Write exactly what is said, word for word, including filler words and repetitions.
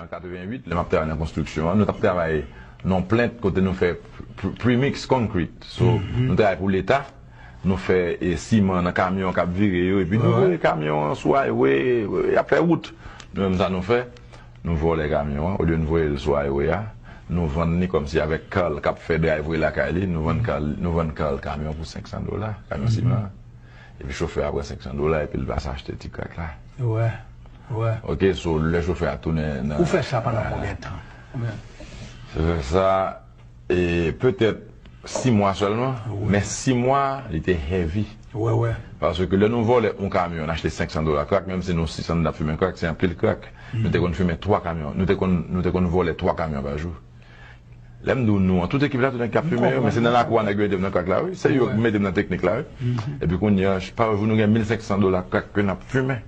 An katrevenwit, lè m ap travay nan konstriksyon an, nou t ap travay nan plent kote nou fè pre- premix concrete. So, nou travay pou Leta, nou fè e, siman nan kamyon k ap vire yo, epi nou voye kamyon an sou highway, y ap fè wout. Nou menm sa nou fè, nou vòlè kamyon an, olye nou voye l sou highway a, nou vann li kòmsi avèk Carl k ap fè driveway lakay li, nou vann Carl, nou vann Carl kamyon pou senk san dola, kamyon siman. Epi chofè a pran senk san dola, epi l pase achte ti crack la. Wè, wè. Ok, so lè chofè a tounen nan... Ou fè sa pandan konbyen tan? Konbyen? Fè sa, e, petèt sis mwa sèlman, men sis mwa, li te heavy. Wè, wè. Paske lè nou vòlè yon kamyon, n achte senk san dola crack, menm si nou sis san n ap fimen crack, se anpil crack. Nou te konn fimen twa kamyon, nou te konn, nou te konn vòlè twa kamyon pa jou. Lè m di w nou an, tout ekip la, tout nèg k ap fimen yo, men se nan lakou a nèg yo ede m nan crack la, wi. Se yo ki mete m nan teknik la, wi. Epi kounye a, pa jou nou gen mil senk san dola crack ke n ap fimen.